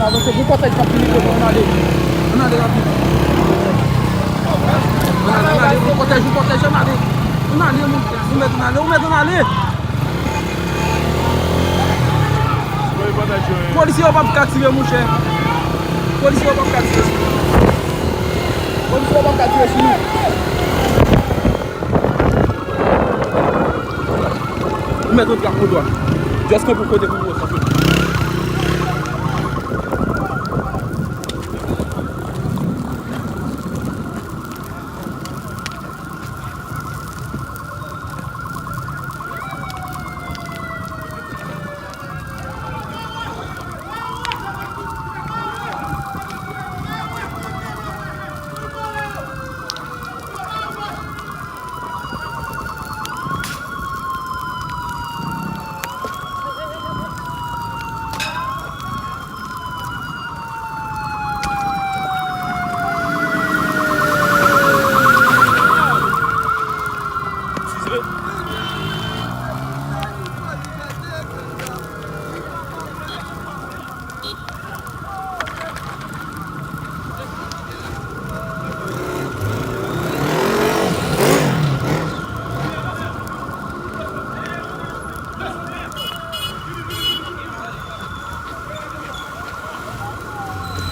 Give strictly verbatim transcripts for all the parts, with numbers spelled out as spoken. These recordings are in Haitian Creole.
Avanse, gon kòtèj k ap vini kote, ann ale. Ann ale rapid. Ann ale, ann ale, gon kòtèj, gon kòtèj, ann ale. Ann ale, mon frè, ou mèt ann ale, ou mèt ann ale. Polisye yo p ap ka tire, monchè. Polisye yo p ap ka tire sou nou. Polisye yo p ap ka tire sou nou. Ou mèt antre ak modwa. Just kanpe kote pou ou kanpe.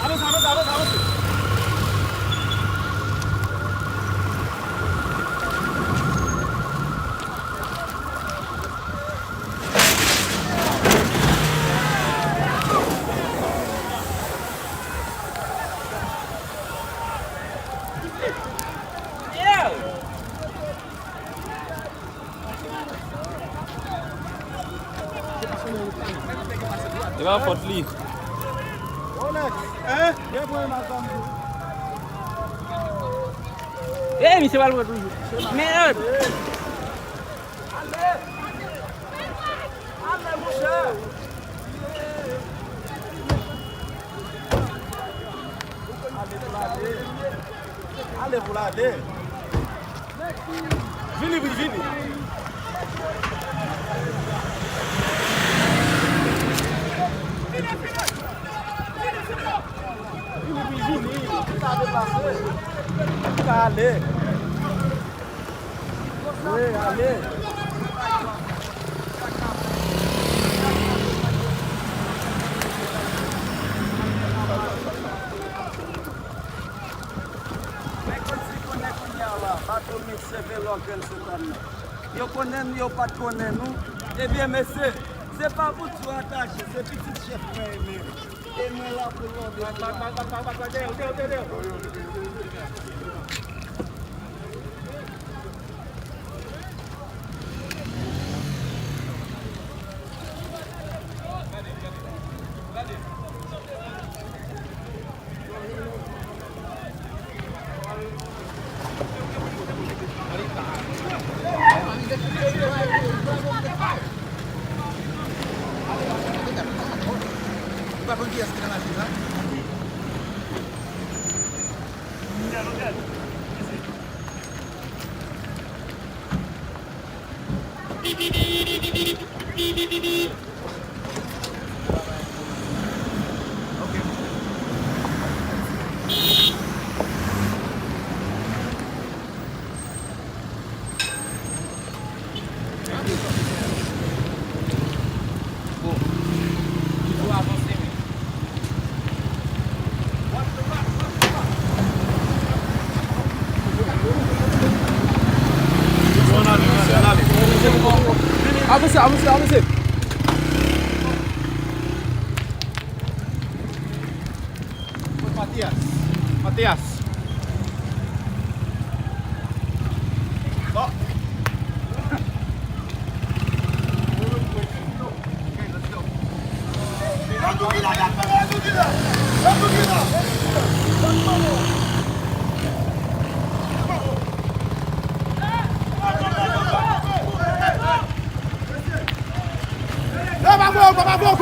Avanse, avanse, avanse, avanse. E pa fòt li. Ey, misye pral pran toujou. Mèd! Ale pou l ale. Ale pou l ale. Vini, vini, vini. Vini, vini, vini. Ou ka deplase. Ou ka ale. Wi, ale. Mwen konn si konnen kounye a la, Batwomiks se velo Grand Sentàn nan. Yo konnen n, yo pa t konnen nou. Ebyen, mesye, se pa pou tou atache, se pitit chèf mwen ye menm. E mwen la pou lòd e pou la. Ou pa konn kiyès ki nan machin lan? Avanse, avanse, avanse. Mathias. Mathias. Oh. Yo pa voye w, pa voye w.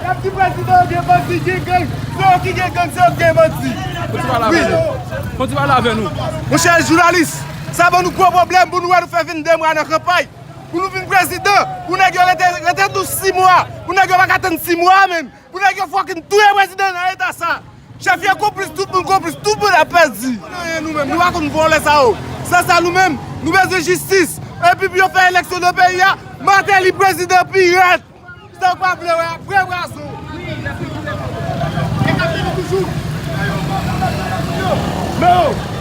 Y ap di prezidan gen bandi, gen gang. Se yo ki gen gang, se yo ki gen bandi. Kontinye pale avè nou. Kontinye pale avè nou. Monchè jounalis, Sa ban nou gwo pwoblèm pou nou wè nou fè vennde mwa nan kanpay. Pou nou vin prezidan, pou nèg yo rete, rete nou sis mwa, pou nèg yo pa ka tann sis mwa menm, pou nèg yo fucking touye prezidan nan eta sa. Chèf yo konplis, tout moun konplis, tout moun ap pèdi. Nou pa konn vòlè sa yo. Sa, sa nou menm, nou bezwen jistis. Epi pou yo fè eleksyon nan peyi a, Martelly prezidan pi rèd. Sa w pa vle wè, apre bwazo. E k ap vini toujou. Men yo.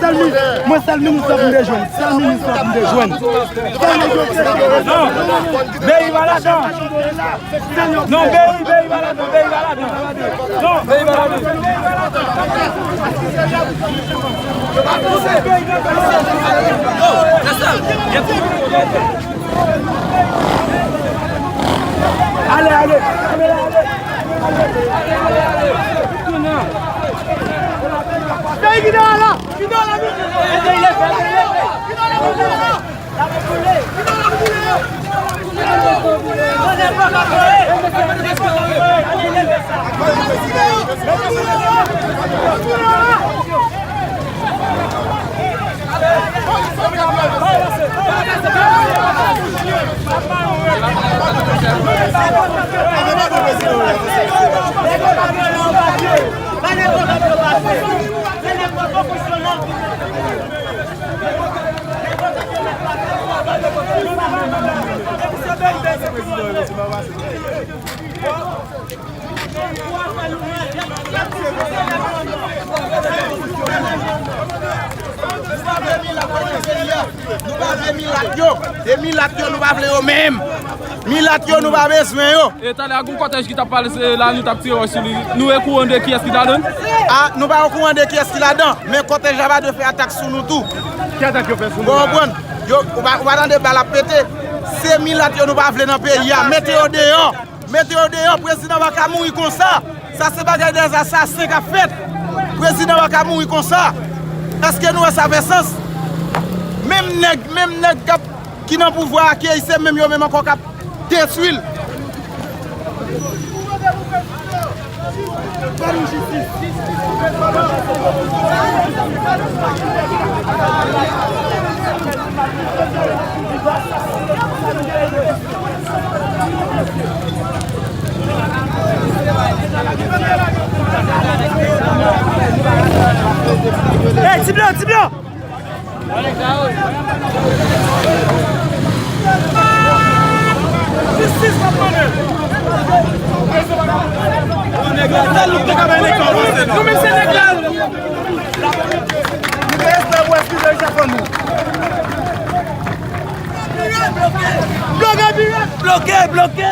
Sèl mi-, mwen sèl minis la pou m te jwenn. Sèl minis la pou m te jwenn. Non, Berry pa ladan. Non, Berry, Berry pa ladan, Berry pa ladan. Non, Berry pa ladan. Ale, ale, ale, ale. Berry ki dèyè la, ki dèyè la, ki dèyè la. Nou pa vle milat yo. E milat yo, nou pa vle yo menm. Milat yo, nou pa bezwen yo. E talè a gon kòtèj ki t ap pale, se la nou t ap tire wòch sou li. Nou okouran de kiyès ki ladan? A, nou pa okouran de kiyès ki ladan, men kòtèj la pa dwe fè atak sou nou tou. Ki atak yo fè sou nou la? Ou konprann? Yo, ou pa, ou pa tande bal ap pete. Se milat yo nou pa vle nan peyi a. Mete yo deyò. Mete yo deyò. Prezidan pa ka mouri konsa. Sa se bagay dèzasasen k ap fèt. Prezidan pa ka mouri konsa. Èske nou wè sa fè sans? Menm nèg, menm nèg k ap, ki nan pouvwa a, ki se menm yo menm ankò k ap detwi l. Ey, ti blan, ti blan! Jistis n ap mande. Nou menm se nèg la. Nou te espere pou eskize Richard Fondou. Bloke, bloke! Bloke, bloke!